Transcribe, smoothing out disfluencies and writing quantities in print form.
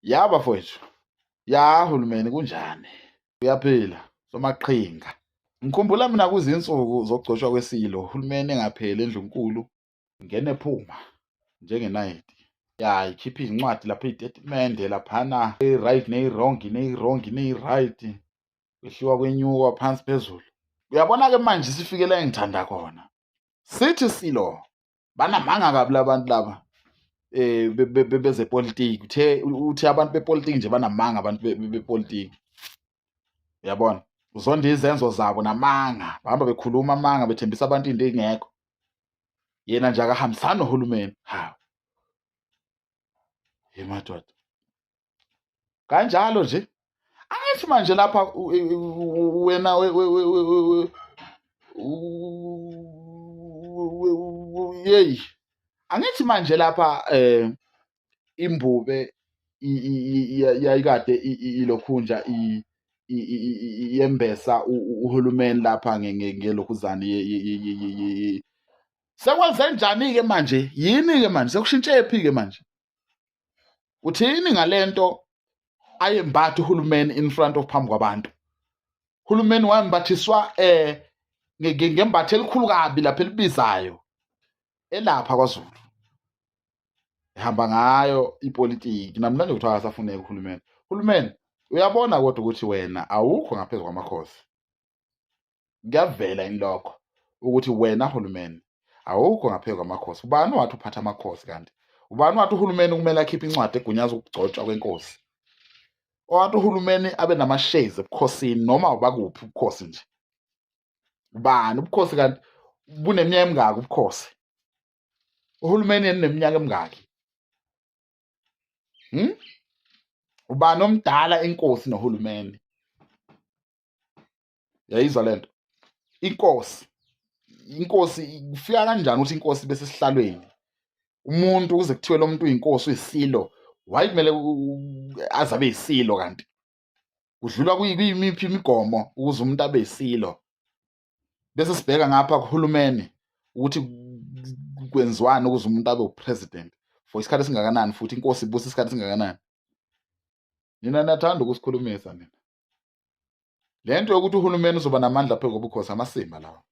Ya bafowethu, ya hulumeni kunjani? Uyaphila somaqhinga. Ngikhumbula mina kuzinsuku zokugcotshwa kwesilo, uhulumeni engapheli endlunkulu, ngene phuma njengenayiti. Ya ikhipha izincwadi lapha iy'tatimende laphana, i-right neyi-wrong, neyi-wrong neyi-right. Kwehliwa kwenyukwa phansi phezulu. Uyabona-ke manje sifike la engithanda khona. Sithi silo banamanga kabi labantu laba eh bezepolitiki uthe uthi abantu bepolitiki nje banamanga abantu bepolitiki uyabona uzonda izenzo zabo namanga bahamba bekhuluma amanga bethembisa abantu into engekho yena nje akahambisani nohulumeni hawu yemadoda kanjalo nje angithi manje lapha wena yeyi angithi manje lapha eh imbube yayikade ilokhunja yembesa uhulumeni lapha ngelokhuzane sekwenze njani-ke manje yini-ke manje sekushintshe phi-ke manje Uthini ngalento ayembatha uhulumeni in front of phambi kwabantu? Uhulumeni wambathiswa eh ngembatha elikhulu kabi lapha elibizayo elapha kwaZulu. Ehamba ngayo ipolitiki namhlanje kuthiwa akasafuneki uhulumeni. Uhulumeni uyabona kodwa ukuthi wena awukho ngaphezulu kwamakhosi. Kuyavela yini lokho ukuthi wena hulumeni awukho ngaphezu kwamakhosi? Ubani wathi uphatha amakhosi kanti? Ubani wathi uhulumeni kumele akhiphe incwadi egunyaza ukugcotshwa kwenkosi? Owathi uhulumeni abe nama-shares ebukhosini noma ubakuphi ubukhosi nje? Ubani ubukhosi kanti buneminyaka emingaki ubukhosi? Uhulumeni yena uneminyaka emingaki? Hmm? Ubani omdala inkosi nohulumeni? Yayizwa lento. Inkosi inkosi kufika kanjani ukuthi inkosi bese sihlalweni? Umuntu ukuze kuthiwe lo muntu uyinkosi uyisilo, why kumele aze abe yisilo kanti? Kudlulwa kuyimiphi imigomo ukuze umuntu abe yisilo? Bese sibheka ngapha kuhulumeni ukuthi kwenziwani ukuze umuntu abe upresident for isikhathi esingakanani futhi inkosi ibusa isikhathi esingakanani? Nina niyathanda ukusikhulumisa nina. Le nto yokuthi uhulumeni uzoba namandla phezu kobukhosi amasimba lawa.